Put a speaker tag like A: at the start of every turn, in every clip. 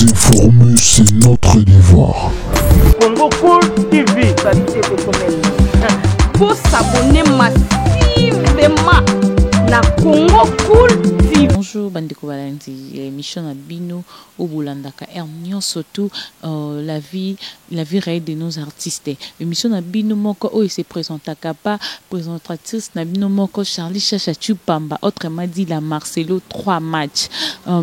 A: Vous informer, c'est notre devoir.
B: Congo Cool TV.
C: Bo s'abonner massivement na Congo Cool TV.
D: Bonjour bandeko balandi ya émission na bino oyo bolandaka heure nyonso tout la vie réelle de nos artistes, émission na bino moko oyo se présentaka pa présentatrice na bino moko Charlie Chacha Chupamba, autrement dit la Marcelo 3 match.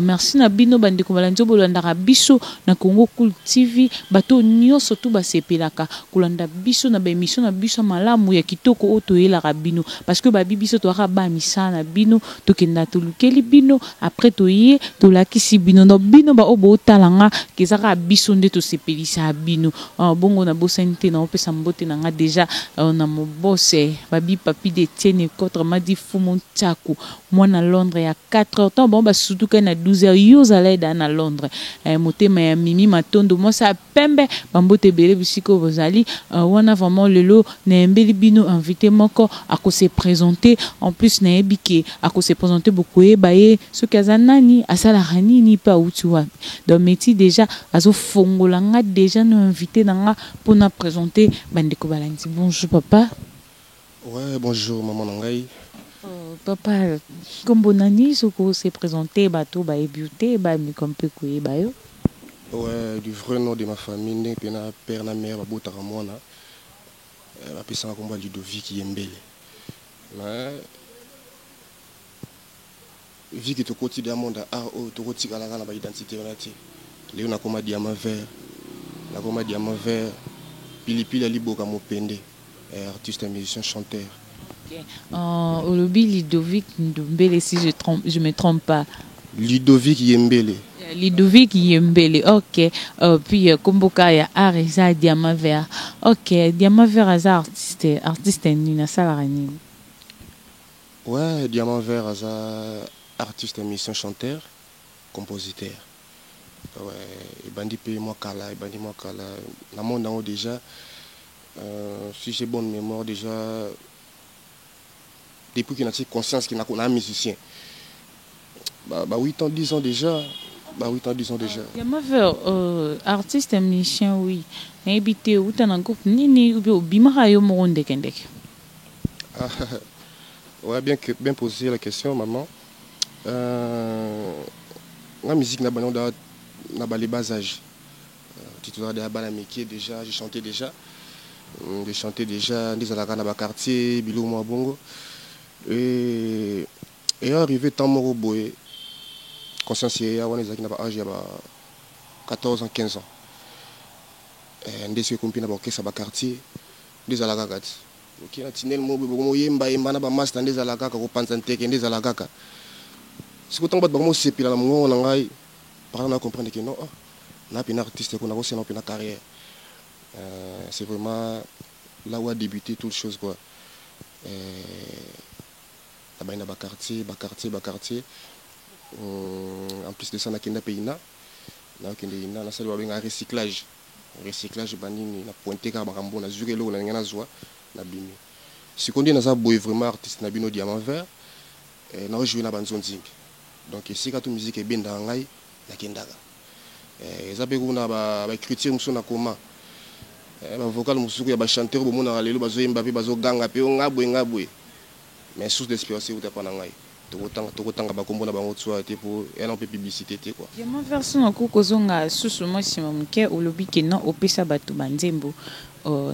D: Merci na bino bandeko balandi oyo bolandaka biso na Congo Cool TV, bato nyonso tu basepelaka kolanda biso na baémission na biso ya malamu, ya kitoko oyo toyelaka bino, parce que babi biso toyaka ba misala na bino, tokenda tolukeli bino, après toye tolakisi bino. Donc bino baoyo bootala nga, eza kaka biso nde tosepelisa bino. Bongo nabosani te, naopesa mbote na nga déjà na mobose babi papi d'Etienne, autrement dit Fumu Ntiaku, mwana Londres ya 4 heures. Ntango bango basutukai na 12 heures, yo ozala eda na Londres. Motema ya Mimi Matondo, mwasi ya pembe, bambote ebele bisika oyo bozali. Wana vraiment lelo nayembeli bino invité moko akose présenter. En plus nayebi ke akose présenter, bokoyeba ye soki aza nani, asalaka nini mpe awuti wapi. Donc meti déjà azofongola nga déjà no invité na nga mpona présenter bandeko balandi. Bonjour papa.
E: Ouais, bonjour maman na ngai.
D: Papa, nkombo nani? Soki ose présenter, bato bayebi yo te, bamiko mpe koyeba yo.
E: Ouais, du vrai nom de ma famille, ndenge mpe na père na mère babotaka mwana, bapesanga nkombo ya Ludovic Yembele. Mais vu que tokoti dia monde ya art oyo, tokotikalaka na baidentité wana te. Lelo nakoma Diamant Vert, nakoma Diamant Vert, pilipili ya liboka mopende, artiste, musicien, chanteur.
D: Okay. Olobi Ludovic Ndombele, si je me trompe pas.
E: Ludovic Yembele.
D: Ludovic Yembele, ok. Puis komboka ya art eza Diamant Vert. Ok, Diamant Vert aza artiste, artiste nini, asalaka nini?
E: Ouais, Diamant Vert aza artiste, musicien, chanteur, compositeur. Ouais, ebandi mpe mwa kala, ebandi mwa kala na monde yango déjà. Si j'ai bonne mémoire, déjà depuis que natie conscience que na musicien, ba 8 ans, 10 ans déjà, ba 8 ans, 10 ans déjà.
D: Diamant Vert, artiste musicien, oui. Nayebi te outa na groupe nini ou bien obimaka yo moko ndeke ndeke?
E: Ah, ouais, bien, bien posé la question, maman. La musique na bana na ba les bas âge. Titulaire de bana mike déjà, j'ai chanté déjà. J'ai chanté déjà, nde ezalaka na baquartier, biloko mwa bongo. Et arrivé temps moko boye, conscience eya wana, ezalaki na ba âge ya ba 14 ans, 15 ans. Nde soki ekomi mpe na baorchestre ya baquartier, nde ezalaka kaka ti oke na tinele mo boye, bokomoyembayemba na bamaster, nde ezala kaka kopanza nteke, nde ezala kaka. Sikoyo ntango bato bakomosepela na mongongo na ngai, par na comprendre que non, oh, na mpe na artiste ko nakosala mpe na carrière. C'est vraiment là où a débuté toute chose, quoi. Nabandi na baquartier, baquartier, baquartier. En plus de ça, nakenda mpe ina, nakokende ina, nasali babengaka recyclage, recyclage banini, na pointe kaka makambo, nazwiki eloko na ndenge nazwa, nabimi. Sikoyo nde naza boye, vraiment artiste na bino Diamant Vert, naojoue na banzonzingi. Donc esika to musique ebendaka ngai, nakendaka. Eza mpe kuna baécriture mosusu nakoma, bavocal mosusu ya bachanteur bomonaka lelo bazoyemba mpe bazoganga mpe o nga boye, nga boye, mais source d'inspiration euta mpa na ngai. Tokotanga bakombo na bango tsoa te po ena mpe publicité te, quoi.
D: Diamant Vert, so nakoki kozonga susu mwa nsima moke, olobi ke non, opesa bato banzembo.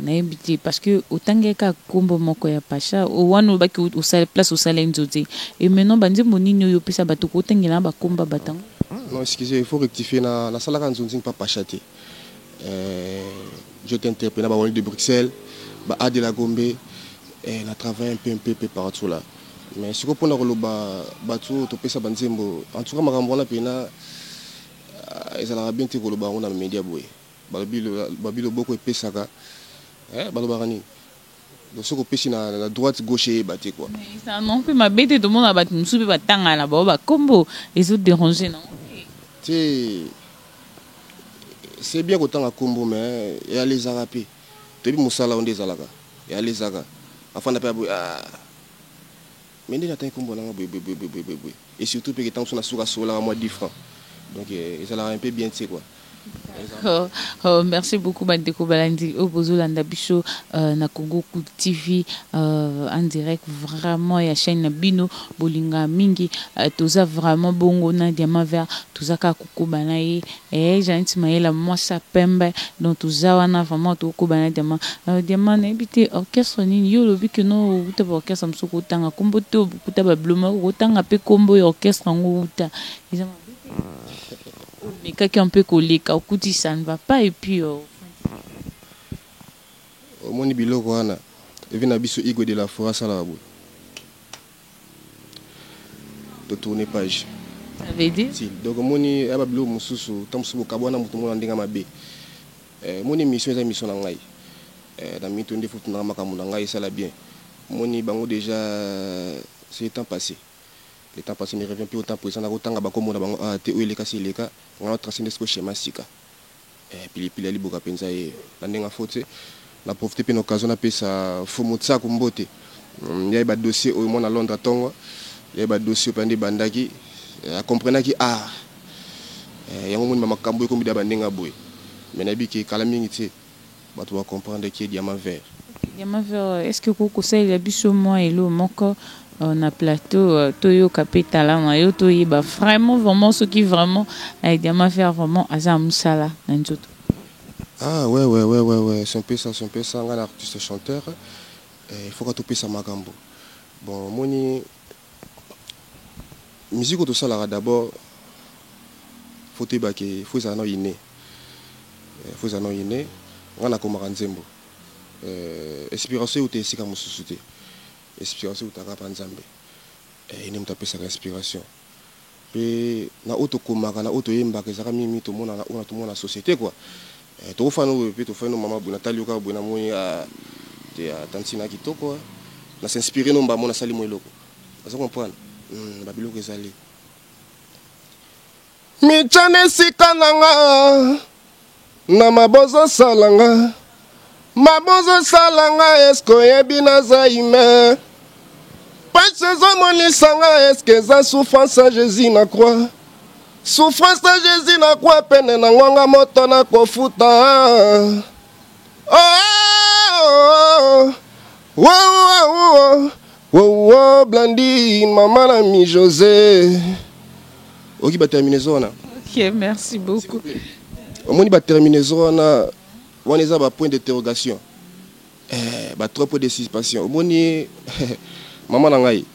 D: Nayebi te, parce que otangaki kaka nkombo moko ya Pacha wana, olobaki osala place, osala nzote. Et maintenant banzembo nini oyo opesa bato, kotangela na bakombo ya bato yango?
E: Non, excusez, il faut rectifier. Na nasalaka nzonzi mpa Pacha te. Je t'interpelle na bawali de Bruxelles, ba A de la Gombe, na travaille un peu, un peu, un peu partout là. Mais sikoyo mpona koloba bato oyo topesa banzembo, en tout cas makambo wana mpena ezalaka bien te koloba yango na média boye. Balobi babi loboko epesaka, balobaka nini? Donc soki opesi na droite, gauche eyeba te, quoi.
D: Non, mpe mabe te, tomona bato mosusu mpe batangaka na bango bakombo, ezodérange nango?
E: Te, c'est bien kotanga kombo, mais eyalezaka mpe toyebi mosala oyo nde ezalaka, eyalezaka afanda mpe aboye. Ah, mais nde natangi kombo nanga boye boye boye boye boye boye, et surtout mpe ke ntango so nasuka asololaka mwa 10 francs. Donc ezalaka un peu bien te quoi.
D: Oh, oh, merci beaucoup bandeko balandi oyo bozolanda biso na Congo Cool TV en direct vraiment ya chaîne na bino bolinga mingi. Toza vraiment bongo na Diamant Vert, toza kaka kokoba na ye Jeannette Mayela mwasa pembe. Donc toza wana vraiment tokokoba na Diamant. Diamant, nayebi te orchestre nini yo olobi ke no outa ba orchestre mosusu, kotanga kombo te, okuta babiloma, kotanga mpe kombo ya orchestre yango outa eza mabe te. Omekaki mpe koleka, okuti ça ne va pas et puis
E: Omoni biloko wana evi na biso Igwe de la Forêt asalaka boye, totourne page.
D: Ça veut dire?
E: Si, donc omoni ya babiloko mosusu, ntango mosusu bokabwana moto mona ndenge mabe. Omoni émission eza émission na ngai na mito nde futunaka makambo na ngai esala bien. Omoni bango déjà, c'est le temps passé, le temps passé ne revient plus au temps présent. Nakotanga bakombo na bango awa te. Oyo eleka si eleka, ngai natrace nde siko schéma sika. Pilipili aliboka mpenza ye na ndenge afo te. Na profite mpe na occasion napesa Fumu Tsaku mbote. Yaye badossier oyo mwana Londres atongo, yaye badossier oyo mpe nde ebandaki akomprenaki art yango. Moni bamakambo ekomi da bandenge boye, mais nayebi ke kala mingi te bato bacomprendre ke Diamant Vert.
D: Diamant Vert, est ce que okoki kosalela biso mwa elo moko na plateau, toyoka mpe talent na yo, toyeba vraiment vraiment soki vraiment Diamant Vert vraiment aza mosala na nzoto?
E: Ah ouais, c'est un peu ça, c'est un peu ça. Nga na artiste chanteur, il faut ka topesa makambo. Bon, omoni musique oyo tosalaka, d'abord faut toyeba ke faut ezala nao inné, faut ezala nao inné. Nga nakomaka nzembo, inspiration euta esika mosusu te, inspiration eutaka mpa Nzambe. Ye nde moto apesaka inspiration. Mpe na oyo tokomaka, na oyo toyembaka, ezalaka mingi tomonana oyo na tomona na société quoi. Tokofana oyo mpe tofandi no mama boye, natali yo kaka boye, namoni te tanti na kitoko, na s'inspire no mbamo, nasali mo eloko. Oza comprendre babiloko ezali mityana esika na nga na mabozosala nga, mabozosala nga. Eske oyebi naza humain? Pasi ezomonisa nga, eske eza souffrance ya Jésus na croix? Souffrance ya Jésus na croix, pene na ngonga moto na kofuta. Oh, oh, oh, oh, oh, Blandine, mama na mi José, oki baterminaison wana.
D: Ok, merci beaucoup.
E: Omoni baterminaison wana, wana eza bapoint d'interrogation, ba trois points de suspension. Omoni mama na ngai,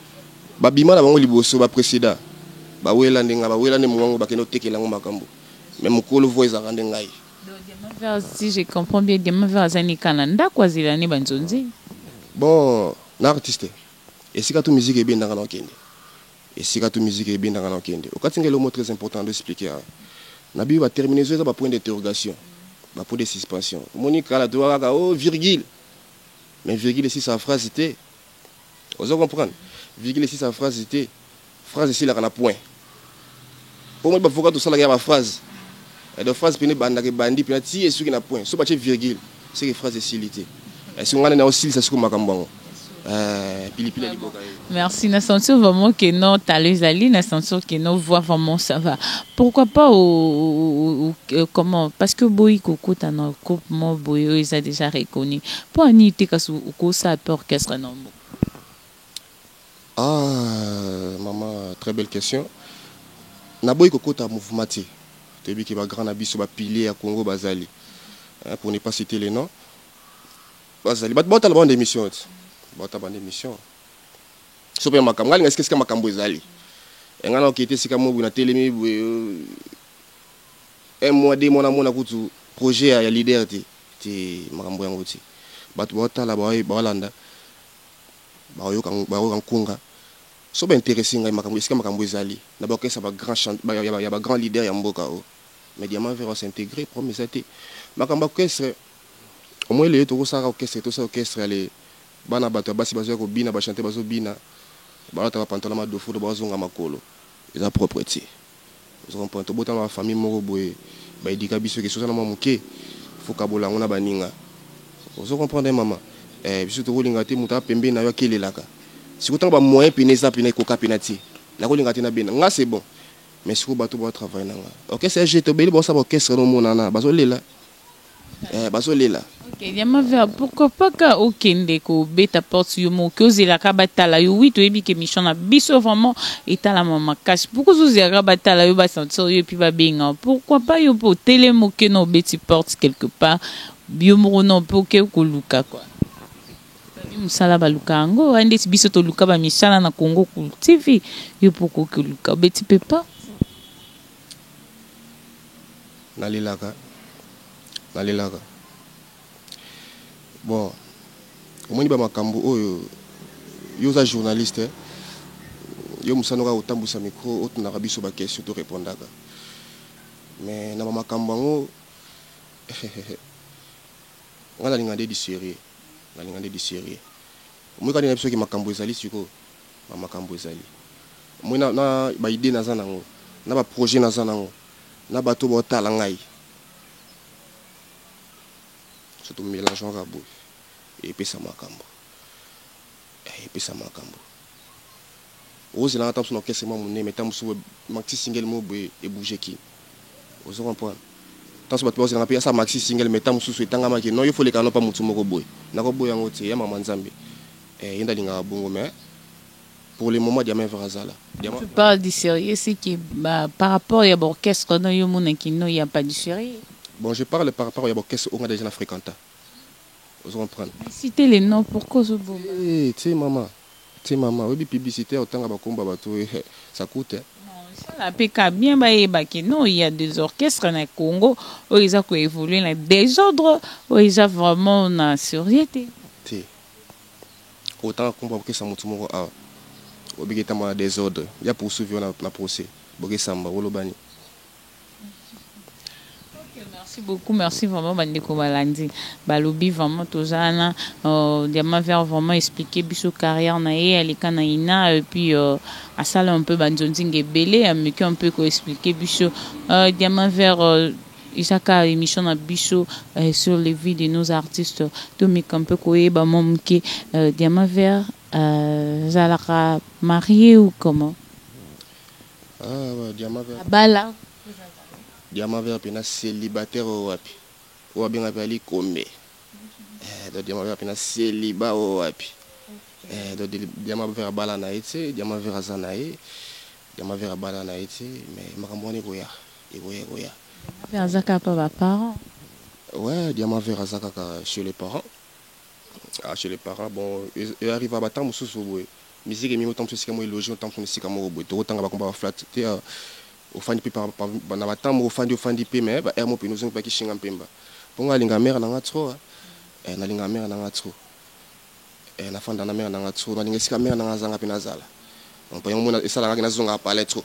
E: babima na bango liboso, baprécéda, bawela nde ngai, bawela nde mongango, bakende otekela yango makambo, mais mokolo vo ezalaka nde ngai.
D: Donc Diamant Vert, si je comprends bien, Diamant Vert azali kaka ndako, azela ne banzonzi.
E: Bon, na artiste, esika to musique ebendaka na okende, esika to musique ebendaka na okende. Okati ngai eloko très important ndo expliquer awa na biyo, baterminaison eza bapoint d'interrogation, bapoint de suspension. Omoni kala toka kaka o virgule, mais virgule esisa phrase te. Ozo comprendre? Virgule esisa phrase te, phrase esilaka na point. Po moi bavoka tosalaka ya baphrase, donc phrase pene ebandaka, ebandi mpena ti esuki na point. So batie virgule, seke phrase esili te. Soki ngai nani aosilisa siko makambo yango, pilipili ya liboka ye.
D: Merci. Na sentir vraiment que non, talent ezali, na sentir que non, voix vraiment ça va. Pourquoi pas au comment? Parce que boyi kokota na groupe mo boye oyo eza déjà reconnu. Po ani te kasi okosala pe orchestre na moko?
E: Ah, maman, très belle question. Naboyi kokota mouvement te. Toyebi ke bagrand na biso, bapilier ya Congo bazali. Hein, pour ne pas citer les noms. Bazali. Bato baotala bande émission te. Baotala bande émission. So mpe makambo, ngai alinga esika esika makambo ezali. Ngai na okete esika mo boye, natelemi boye un mois, 2 mois, namona kutu projet ya leader te te, makambo yango te. Bato baotala, baolanda, baoyoka nkunga. So baintéresse ngai makambo, esika makambo ezali na baorchestre ya bagrand leader ya mboka oyo. Mais Diamant Vert s'intégrer, problème eza te. Makambo ya orchestre, omoi lelo tokosalaka orchestre, tosala orchestre ale bana bato ya basi bazoya kobina, bachante, bazobina, balata bapantalon madofudo, bazonga makolo eza propre te. Ozo comprendre? Tobotama bafamille moko boye, baedika biso ke soza na mwa moke, fo kabola yango na baninga. Ozo comprendre, mama? Biso tokolinga te moto apembeni na yo akelelaka. Sikoyo ntango bamoyen pene eza pene, ekoka pena te, nakolinga te nabenda nga, c'est bon. Mais sikoyo bato bao travaille na nga orchestre ya jete obeli baosala baorchestre nomonana bazolela eh, bazolela.
D: Ok, Diamant Vert, pourquoi pas ka okende kobeta porte yo moko ozelaka batala yo? Oui, toyebi ke mission na biso vraiment etalama makasi. Pourquoi ozozelaka batala yo, basentir yo et puis babenga? Pourquoi pas yo mpe otelemi oke na obeti porte quelque part yo moko na mpe oke koluka quoi? Babi mosala baluka yango aya ndeti biso toluka bamisala na Congo Cool TV, yo mpo okoki koluka obeti mpe porte.
E: Nalelaka, nalelaka. Bon, omoni ba makambo oyo, yo oza journaliste, yo mosala kaka kotambwisa micro, otunaka biso ba question to répondaka. Mais na ba makambo yango, nga nalinga nde du sérieux, nalinga nde du sérieux. Omoni kaka nde na biso soki makambo ezali sikoyo, ba makambo ezali. Omoni na ba idée naza nango, na ba projet naza nango, na bato baotala ngai. Surtout mélange kaka boye epesa makambo, epesa makambo. Ozelanga ta mosusu na orchestre mwa monene, mais ta mosusu maxi single moko boye ebouge ki, ozo comprendre? Ta mosusu bato baozelanga mpe asala maxi single, mais ta mosusu etangamaki non, yo fo oleka no pa motu moko boye. Nakoboya yango te ya mama Nzambe, ye nde alingaka bongo. Mais pour le moment, Diamant Vert azala.
D: Tu parles du sérieux, c'est que bah, par rapport à l'orchestre, non, yo monaki non, il n'y a pas du sérieux.
E: Bon, je parle par rapport à l'orchestre oyo nga déjà na fréquenta, ozo comprendre?
D: Mais citez les noms, pourquoi ozoboma?
E: Eh, tu sais mama, tu sais mama, oyebi publicité, otanga bakomba bato, ça coûte, hein.
D: Non, mpe ka bien bayebaki non, il y a des orchestres na Congo oyo eza koévolue na désordre, oyo eza vraiment na sérieux te.
E: Te, otanga kombo orchestre motu moko awa, obiki etambola na désordre, ya poursuivre yo na procès, bokesamba olobani.
D: Ok, merci beaucoup, merci vraiment bandeko balandi. Balobi vraiment toza na Diamant Vert vraiment expliquer biso carrière na ye, aleka na ina et puis asala un peu banzonzinga ebele, ameki un peu ko expliquer biso. Diamant Vert, eza kaka émission na biso sur les vies de nos artistes. Tomeka un peu koyeba mwa moke, Diamant Vert azalaka marié ou comment?
E: Ah, ouais, Diamant Vert.
D: Abala.
E: Diamant Vert mpena célibataire oyo wapi? Oyo abenga mpe ali kombe. Eh, donc Diamant Vert mpena célibat oyo wapi? Eh, donc Diamant Vert abala na ye te, Diamant Vert aza na ye. Diamant Vert abala na ye te, mais makambo wana ekoya, ekoya, ekoya.
D: Vert aza kaka pa baparents.
E: Ouais, Diamant Vert aza kaka chez les parents. Ah, chez les parents, bon, e arrive batango mosusu boye. Musique emingi otambusa esika moko, eloge otambusa esika moko boye, tokotanga bakomba baflat te, ofandi mpe na batemps moko, ofandi, ofandi mpe, mais ba aire moko pene ozongi mpe akishinga mpemba. Mpo nga alinga mare na nga trop, nalinga mare na nga trop, nafanda na mare na nga trop, nalinga esika mare na nga azanga mpe nazala. Mpo yango mona esalaka nazongaka palais trop.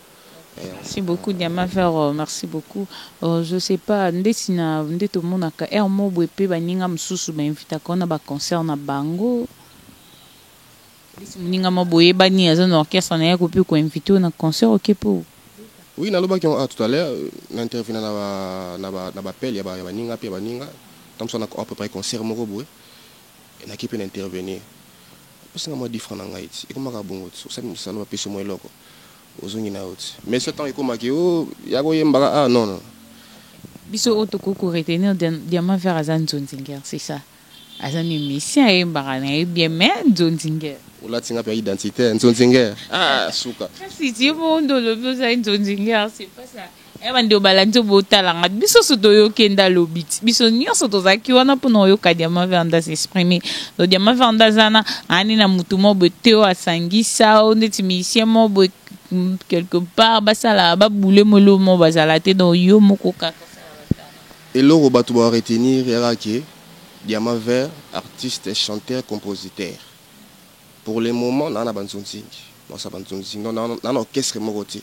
D: Merci beaucoup Diamant Vert, merci beaucoup. Je sais pas ndeti na nde tomonaka aire moko boye mpe baninga mosusu bainvitaka wana baconcert na bango. Ndeti moninga moko boyebani aza na orchestre na ye, akoki koinvite oyo na concert, oke mpo.
E: Oui, nalobaki yango tout à l'heure na intervenir na bapele ya baninga mpe ya baninga. Ntango mosusu na préparé concert moko boye, naki mpe na intervenir, apesinga mwa 10 francs na ngai ti ekomaka bongo ti osali mosala, bapesi mwa eloko, ozongi na yo ti. Mais so ntango ekomaki o ya koyembaka, ah non, non.
D: Biso oyo tokoki koretenir, Diamant Vert aza nzonzinger, c'est ça? Aza musicien, ayembaka na ye bien, mais nzonzinger.
E: Olati nga mpe ya identité nzonzinger, ah suka.
D: Kasi ti yo nde olobi ozali nzonzinger, c'est pas ça. Ya bandeko balandi oyo botalanga biso, so toyokenda alobi ti biso nyonso tozalaki wana mpona oyoka Diamant Vert nde asexprime. Donc Diamant Vert nde aza na ani na motu moko boye te oyo asangisa oyo ndeti musicien moko boye quelque part basala babule molo moko bazala te. Donc yo moko kaka.
E: Eloko bato baretenir yaka ke Diamant Vert, artiste, chanteur, compositeur. Pour le moment naa na banzonzingi, naosala banzonzingi, naa na orchestre moko te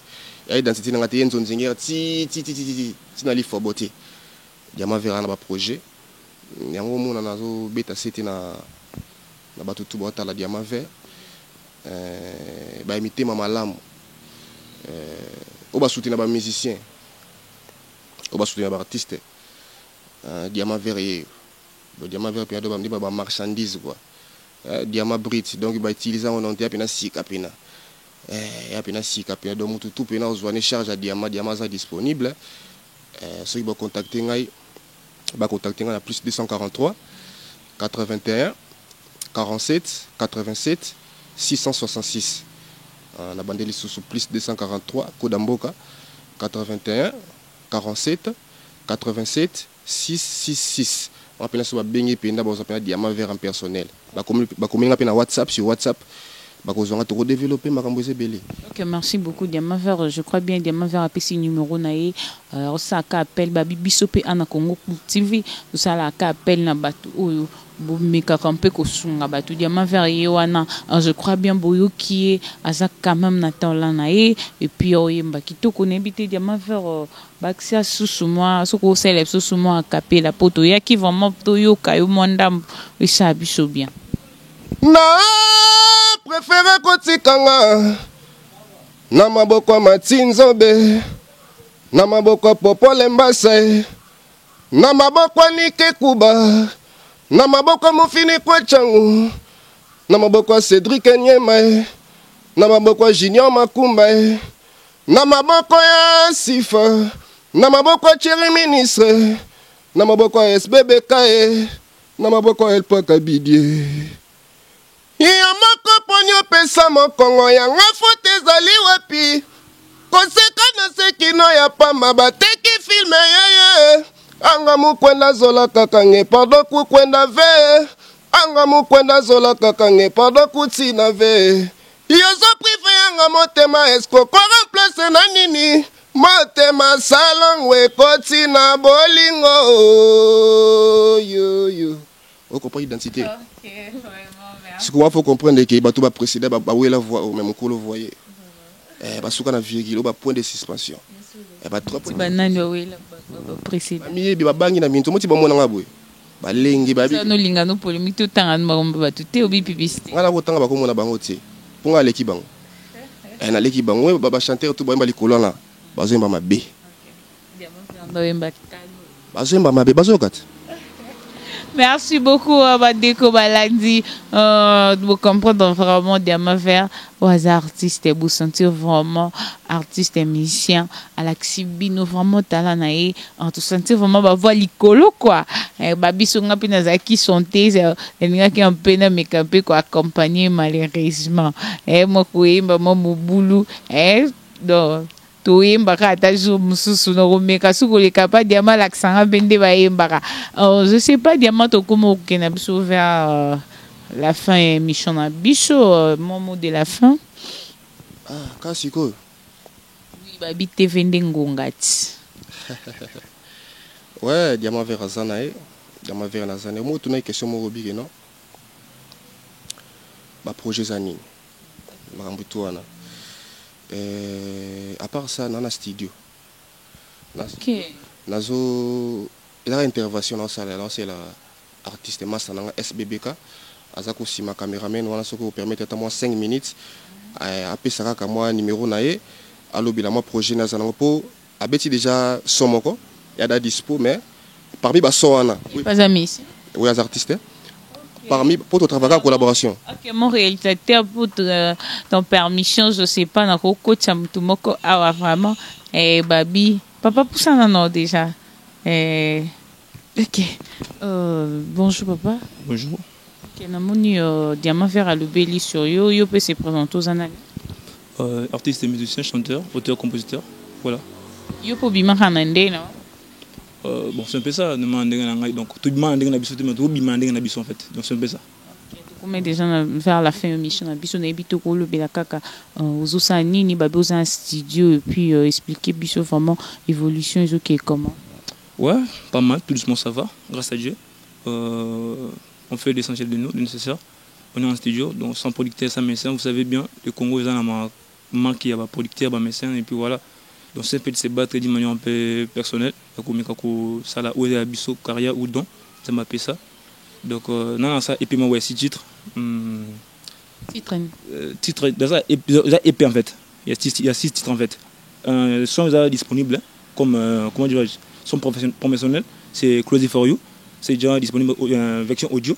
E: ya identité nanga te, ye nzonzingere ti ti ti ti ti ti na lifobo te. Diamant Vert na baprojet yango omona nazobeta se te na bato tu baotala Diamant Vert, baya mitema malamu, oyo basoutenir bamusicien, oyo basoutenir baartiste. Diamant Vert ye, Diamant Vert mpena nde bamarchandise quoi, diamant brut, donc bautilize yango non te, ya mpena sika mpena. Eh, ya pena sika pena donc mutu tout pena ozwa ne charge ya diamant, diamant aza disponible. Eh, soki ba contacter ngai, ba contacter ngai na plus 243 81 47 87 666. Ah, na bandeli lisusu plus 243 code ya mboka 81 47 87 666. Wana pena so babengi mpenza, bazwa pena Diamant Vert en personnel. Bakomeli nga mpe na WhatsApp, sur WhatsApp bakozwa nga, tokodévelopper makambo eza ebele.
D: Ok, merci beaucoup, Diamant Vert. Je crois bien Diamant Vert apesi numéro na ye, osalaka appel babi biso mpe ana Congo TV, tosalaka appel na bato oyo bomekaka mpe kosunga bato. Diamant Vert ye wana, je crois bien boyoki ye, aza quand même na talent na ye et puis oyemba kitoko. Nayebi te, Diamant Vert, bakisia susu mwa soki osalela biso su mwa akapela mpo toyaki vraiment toyoka yo mwa ndambo, esala biso bien.
E: Na préféré kotikanga na maboko ya Matinzobe, na maboko ya Popole Mbase, na maboko ya Nike Kuba, na maboko ya Mofini Kwechangu, na maboko ya Cédrik Nyema, na maboko ya Junior Makumba, na maboko ya Sifa, na maboko ya Thierry Ministre, na maboko ya SBBK, na maboko ya Elpaka Bidie ya moko. Poni opesa mokongo yanga, faute ezali wapi? Koseka na sekino ya pamba, bateki film yeye anga mukwenda zola kaka nge pardon kukwenda ve anga mukwenda zola kaka nge pardon kutina ve yozo privé yanga motema esko koremplace na nini motema salongo ekoti na bolingo yoyo ocomprendre identité. Sikoyo faut comprendre ke bato baprécédé bawela voix mais mokolo voye basuka na virgule oyo bapoint de suspension.
D: Banani bawela baprécédé?
E: Bamiyebi, babangi na minto moti bamonanga boye, balengi.
D: Nolinga no polémique, totanga makambo bato te, obi publicité.
E: Ngai nakotanga bakomona bango te mpo ngai aleki bango. Naleki bango. Bachanteur to bayemba likolo wana, bazoyemba mabe, bazoyemba mabe, bazoyoka te.
D: Merci beaucoup, bandeko balandi. Vous comprendre vraiment Diamant Vert, aux artistes, vous sentir vraiment artiste et musicien, alakisi bino vraiment talent na ye, tout sentir vraiment ba voix likolo quoi. Ba biso nga pe nazalaki chanteuse, nalingaki un peu na meka mpe ko accompagner, malheureusement. Moi koyemba mwa mobulu, donc toyembaka ata jour mosusu nakomeka soki koleka pa Diamant alakisanga mpe nde bayembaka. Je sais pas, Diamant, tokóma kokende na biso vers la fin ya émission na biso, mon mot de la fin.
E: Ah, ka sikoyo?
D: Oui, babi TV nde ngonga ti.
E: Ouais, Diamant Vert aza na ye, Diamant Vert naza na ye. Mo tunaki question moko obike non, baprojet eza nini, makambo tu wana. À part ça, na studio. Nazo ezaka intervention, naosala artiste masa nanga SBBK aza kosima cameraman wana. Soki opermettre ata mwa 5 minutes, apesa kaka mwa numéro na ye, alobela mwa projet naza nango mpo abeti déjà son moko ya da dispo, mais parmi bason wana.
D: Baza misi.
E: Oui, aza artiste parmi po totravaillaka collaboration.
D: Ok, mon réalisateur, pour ton permission, je sais pas, nakokotya motu moko awa vraiment. Babi papa pusana no déjà. Ok, bonjour papa.
F: Bonjour.
D: Ok, namoni Diamant Vert alobeli sur yo, yo mpe se présente, oza nani?
F: Artiste, musicien, chanteur, auteur, compositeur. Voilà.
D: Yo mpo obimaka na nde no?
F: Bon, c'est un peu ça, donc tout le monde na biso, tout le na biso en fait. Donc c'est un peu ça.
D: Tokomi déjà vers la fin émission na biso. Nayebi te kolobela kaka ozosala nini, babi oza na studio et puis expliquer biso vraiment évolution ezoke comment.
F: Ouais, pas mal, tout doucement ça va, grâce à Dieu. On fait l'essentiel de nous, le nécessaire. On est en studio, donc sans producteur, sans médecin, vous savez bien, le Congo, ils en ont manque, il y a producteur, ba médecin, et puis voilà. Donc c'est un peu de se battre d'une manière un peu personnelle. Ça là, où est biso, carrière ou don, ça m'appelle ça. Donc, non, non, ça, et puis moi, ouais, six titres.
D: Titre?
F: Titre, déjà, EP en fait. Il y a six titres en fait. Sont déjà disponibles, hein, comme, comment dirais-je, son professionnel, c'est Close for You. C'est déjà disponible en version audio.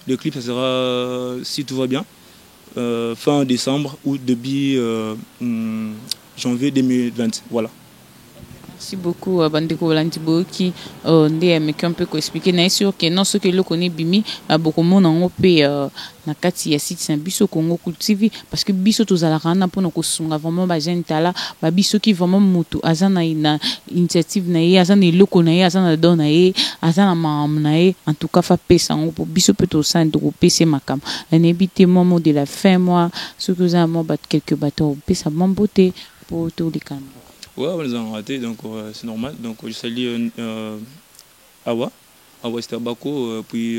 F: Le clip, ça sera, si tout va bien, Fin décembre ou début janvier 2020. Voilà.
D: Merci beaucoup bandeko bolandi boyoki nde ameki mpe koexpliquer na ye sur ke non, soki eloko ni ebimi, bokomona yango mpe na kati ya site na biso Congo Cool TV, parce que biso tozalaka wana mpona kosunga vraiment bajeune tala babi. Soki vraiment motu aza na initiative na ye, aza na eloko na ye, aza na don na ye, aza na makambo na ye, en tout cas fapesa yango mpo biso mpe tosala, tokopesa ye makambo. Nayebi te, mwa mot de la fin, mwa soki oza na mwa bato, quelque bato opesa mwa mbote mpo tolikana.
F: Ouais, on les a ratés, donc c'est normal. Donc je salue Awa, Awa Esther Bako, puis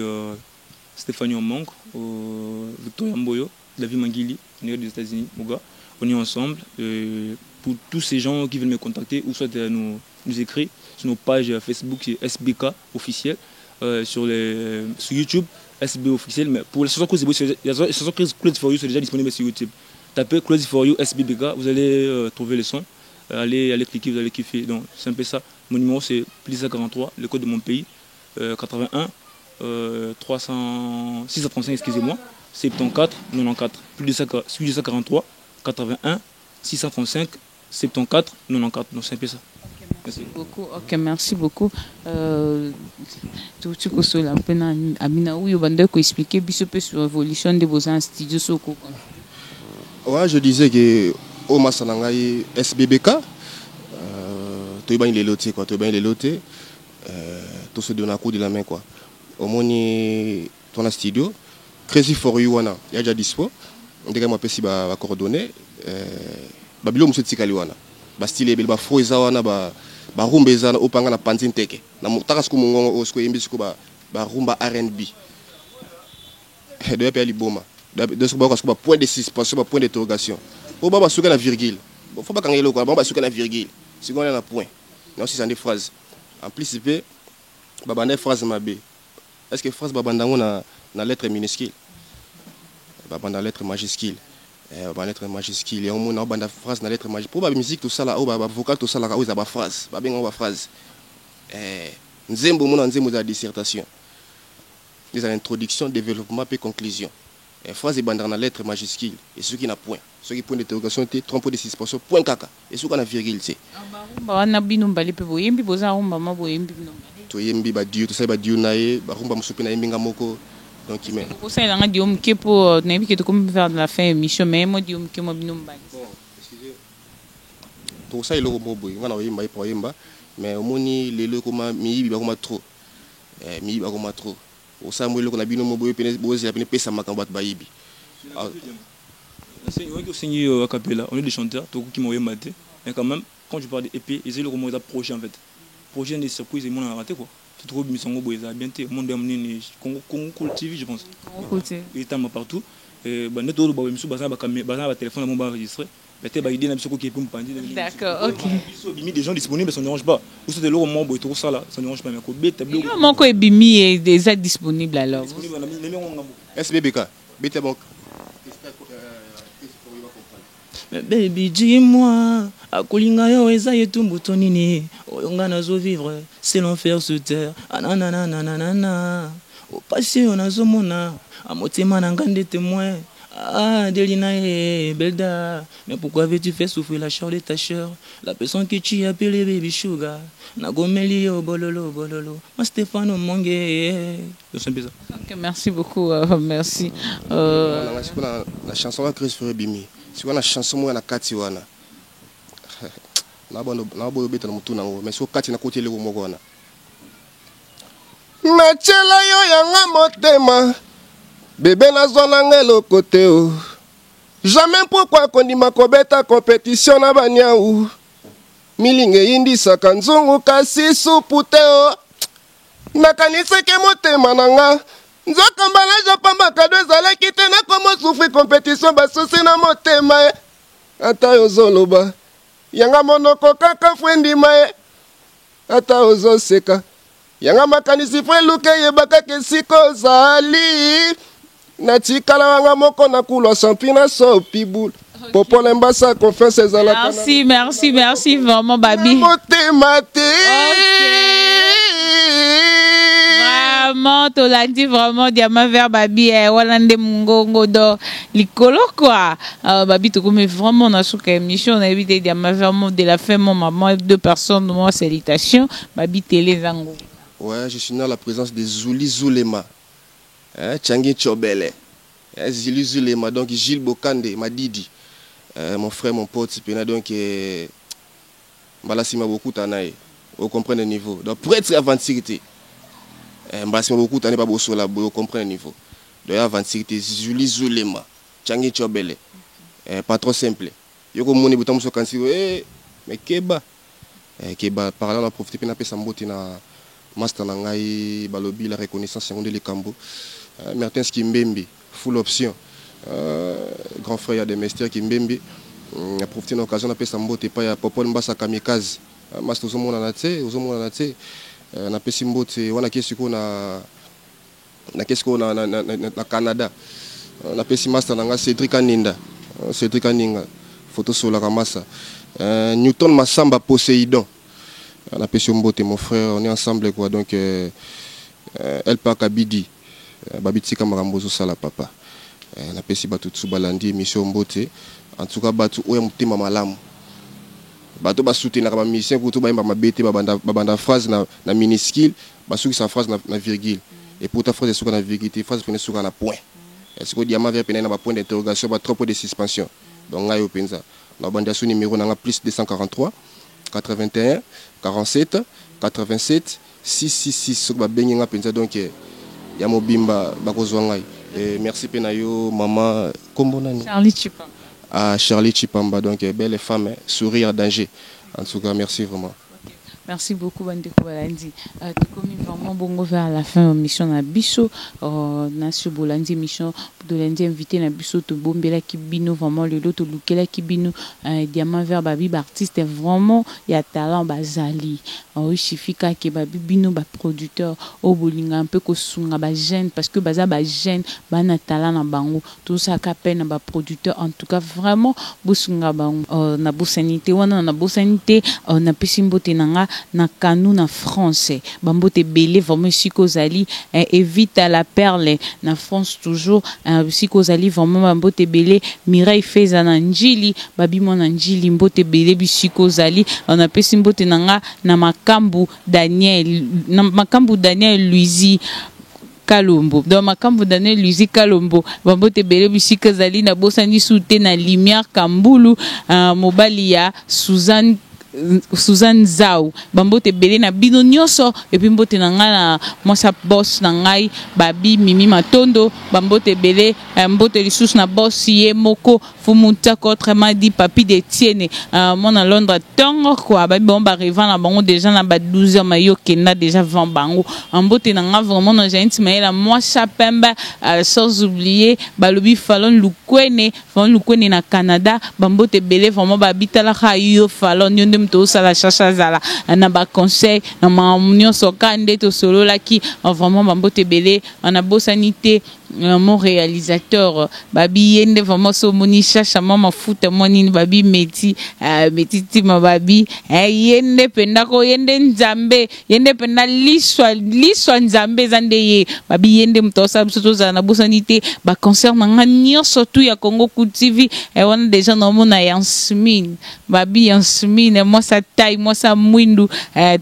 F: Stéphanie Omong, Victoria Mboyo, David Mangili, on est des États-Unis, Moga. On est ensemble. Pour tous ces gens qui veulent me contacter ou soit nous écrire sur nos pages Facebook, c'est SBK officiel, sur YouTube, SB officiel. Mais pour la chanson Crazy la chanson Crazy for You, c'est déjà disponible sur YouTube. Tapez Crazy for You SBBK, vous allez trouver le son. Allez cliquer, vous allez kiffer. Donc c'est un peu ça. Mon numéro c'est plus 43, le code de mon pays, 81 300, 635, excusez-moi, 74 94. Plus 243 81 635 74 94. Donc c'est un peu ça.
D: Merci beaucoup. Ok, merci beaucoup. Tout kosola mpe na Amina oyo banda koexpliquer biso mpe sur évolution nde boza na studio soko.
E: Ouais, je disais que au masa na ngai SBBK, toyebani lelo te quoi, toyebani lelo te, tose donner un coup de la main quoi. Omoni to na studio, Crazy for You wana ya déjà dispo, ndenge mo apesi ba coordonnées, babilo mosusu etikali wana, bastyle ebele, bafro eza wana, barumba eza wana, opanga na panzi nteke na taka siko mongongo oyo siko eyembi siko barumba R&B doya mpe ya liboma. Donc siko bayoka siko bapoint de suspension, bapoint d'interrogation po ba basuka na virgule, fo bakanga eloko wana, bango basuka na virgule, sikoyo wana na point na osisa nde phrase. En plus mpe babanda phrase mabe. Est ce que phrase babanda yango na lettre minuscule? Babanda lettre majuscule. Babanda lettre majuscule. Yango mona obanda phrase na lettre majuscule po bamusique tosala oyo, bavocal tosalaka oyo eza baphrase, babenga yango baphrase. Nzembo, omona nzembo eza dissertation, eza introduction, développement mpe conclusion. Phrase ebandaka na lettre majuscule, esoki na point, soki point d'interrogation te, trois points de suspension, point kaka, esuka na virgule te.
D: Barumba wana bino mbale mpe boyembi, boza rumba ma boyembi bino mbale?
E: Toyembi baduo, tosali baduo na ye, barumba mosusu mpe nayembi nga moko. Donc mais
D: kosalelanga duo moke mpo nayebi ke tokomi vers la fin émission, mais mo duo moke mwa bino mbale.
E: Tokosala eloko moko boye, nga na oyemba, ye po oyemba, mais omoni lelo ekoma miyibi, bakoma trop, miyibi bakoma trop. Osala mo eloko na bino mo boye pene, bozela pene pesa makambo, bato bayibi.
F: Oyoki osengi a cappella, on est des chanteurs, tokoki moyemba te, mais quand même quand je parle de EP, eza eloko moko eza projet. En fait projet nde surprise emonanaka te quoi. Tokobimisa yango boye ezala bien te. Monde ya monene, Congo Cool TV, je pense, etamba partout. Bande toloba misu baza na batelefone na bango, baenregistre peut-être baidée na biso koki epe mopanzi.
D: D'accord, ok.
F: Biso ebimi, des gens disponibles, ça ne dérange pas. Biso eloko moko boye tokosala, ça ne dérange pas, mais kobeta
D: biloko moko ebimi eza disponible alors.
E: SBBK beta bon.
F: Baby, dis-moi, akolinga yo eza etumbu to nini? Oyo nga nazovivre, c'est l'enfer sur terre. Anananananana, opasi oyo nazomona, motema na nga nde témoin. Ah, Delina et Belda, mais pourquoi veux-tu faire souffrir la chair de ta chair? La personne que tu appelles baby sugar, Nagomeli yo bololo bololo, ma Stéphano Monge. C'est un peu ça.
D: Ok, merci beaucoup, merci.
E: Na chanson wa Chris Frère Bimi, sikoyo na chanson moko na kati wana na boyo obeta na motu nango, mais siko kati nakoti eloko moko wana, natiela yo yanga motema, bebe, nazwa nanga eloko te o jamais. Pourquoi kondima kobeta compétition na banyau? Milinga eyindisaka nzungu kasi supu te o. Nakanisaki motema na nga, nzoka mbala pamba, kado ezalaki te. Nakoma souffrir, compétition basusi na motema ye. Ata ozoloba yanga monoko kaka fo endima ye, ata ozoseka yanga makanisi fo eluka eyeba kaka esika ozali. Natikala wanga moko na kulwa champi na sopi bule popole mbasa confiance ezalaka.
D: Merci, merci, merci vraiment, Babi.
E: Motema te.
D: Vraiment. Vraiment tolandi vraiment diamant vert babi eh, wana nde mungongo do likolo quoi. Babi tokomi vraiment na suka émission nayebi te diamant vert mot de la fin mon maman deux personnes moi salutation babi télé zango.
E: Ouais, je suis dans la présence de Zuli Zulema. Hein, Changi Chobele. Hein, Zuli Zulema donc Gilles Bokande Madidi. Mon frère mon pote pena donc mbala sima bokutana ye o comprendre le niveau donc prêtre aventure te mbala sima bokutana ba bosola boyo comprendre le niveau donc aventure te Zuli Zulema Changi Chobele patron simple yoko moni buta muso kansi mais keba keba par là na profiter pe na pesa mbote na master na ngai balobi la reconnaissance yango nde likambo Mertens Kimbembe full option grand frère ya Demester Kimbembe na profiter na occasion na pesa mbote pa ya Popol Mbassa Kamikaze master ozomonana te ozomonana te na pesi mbote wana kesi ko na na kesi ko na na Canada na pesi master na nga Cédric Aninda Cédric Aninga photo solaka massa Newton Massamba Poséidon na pesi mbote mon frère on est ensemble quoi donc El Pakabidi babitika makambo ozosala papa na pesi bato tsu balandi émission mbote en tout cas bato oya motema malamu bato basoutenaka ba musicien kutu bayemba mabe te babanda phrase na minuscule basukisa phrase na virgule et pour ta phrase esuka na virgule te phrase pene esuka na point est-ce que diamant vert pene na ba point d'interrogation ba trop de suspension donc ngai openza na banda su numéro nanga plus 243 81 47 87 666 soki babengi nga penza donc ya mobimba bakozwa ngai. Et merci pe na yo maman kombo nani
D: Charlie Chipamba.
E: Ah Charlie Chipamba donc belle femme hein, sourire danger. En tout cas merci vraiment.
D: Okay. Merci beaucoup bandeko balandi. Tokomi vraiment bongo vers la fin de mission na biso na sur bolandi mission tolandi invité na biso tobombelaki bino vraiment lelo tolukelaki bino diamant vert babi ba artiste vraiment ya talent bazali. Il suffit kaka babi bino ba producteur oyo bolinga un peu kosunga ba jeune parce que baza ba jeune bana talent na bango tosaka peine na ba producteur en tout cas vraiment bosunga bango na bosanité wana na bosanité na pesi mbote na nga na kanu na France bambote belé vraiment esika ozali évite à la perle na France toujours esika ozali vraiment bambote belé Mireille Feza na Njili babi mwana Njili mbote belé bisika ozali na pesi mbote na nga na makambu Daniel na makambu Daniel Luizi Kalombo donc makambu Daniel Luizi Kalombo bambote belé bisika zali na bosani sute na Lumière Kambulu mobali ya Suzanne Zau bambote belé na bino nyonso et puis mbote na nga na mwasa boss na ngai babi Mimi Matondo bambote belé mbote lisusu na boss ye moko Fumuta autrement dit papi de Tiene mon à Londres tongo quoi babi bon ba arrivant na bango déjà na ba 12h mayo kenda déjà vent bango mbote na nga vraiment na jainti mayela mwasa pemba sans oublier balobi Falon Lukwene Falon Lukwene na Canada bambote belé vraiment babitala ka yo Falon yo nde mto sala chacha zala na ba conseil na ma nyonso ka nde to solo la ki vraiment bambote belé na bosanité mon réalisateur babi yende vraiment so moni chacha mama futa moni babi meti meti tima babi yende penda ko yende nzambe yende penda liswa liswa nzambe zande ye babi yende mtosa biso za na bosanité ba concert na nga nyonso tout ya Congo Coup TV et on déjà na mona Yasmine babi Yasmine moi sa taille moi sa mwindu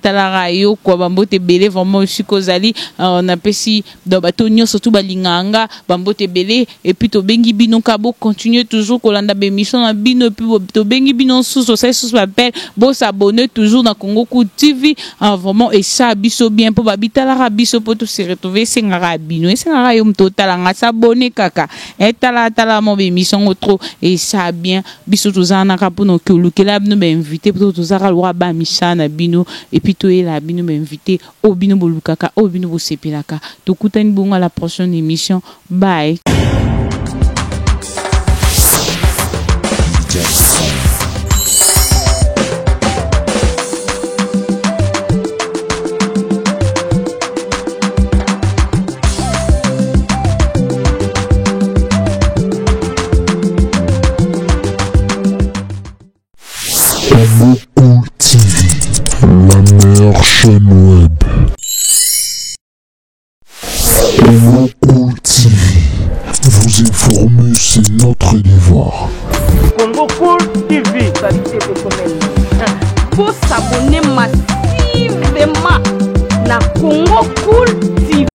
D: talara yo quoi bambote belé vraiment sikozali on a pesi dans bato nyonso tout balinganga bambote belé et puis to bengi bino kabo continuer toujours kolanda be mission na bino et puis to bengi bino sous ça sous appel bo s'abonner toujours dans Congo Coup TV vraiment et ça biso bien pour babitala biso pour tout se retrouver sengara bino et sengara yo mto talanga s'abonner kaka et tala tala mo be mission trop et ça bien biso tozana ka pour no kolukela bino be invité pour tozaka lwa ba mishana bino et puis to ela bino be invité au bino bolukaka au bino bosepelaka tokutani bongo à la prochaine émission. Bye.
A: Congo Cool TV, la meilleure chaîne web. Congo Cool TV. Vous informer, c'est notre devoir.
B: Congo Cool TV.
C: Bo s'abonner massivement na Congo Cool TV.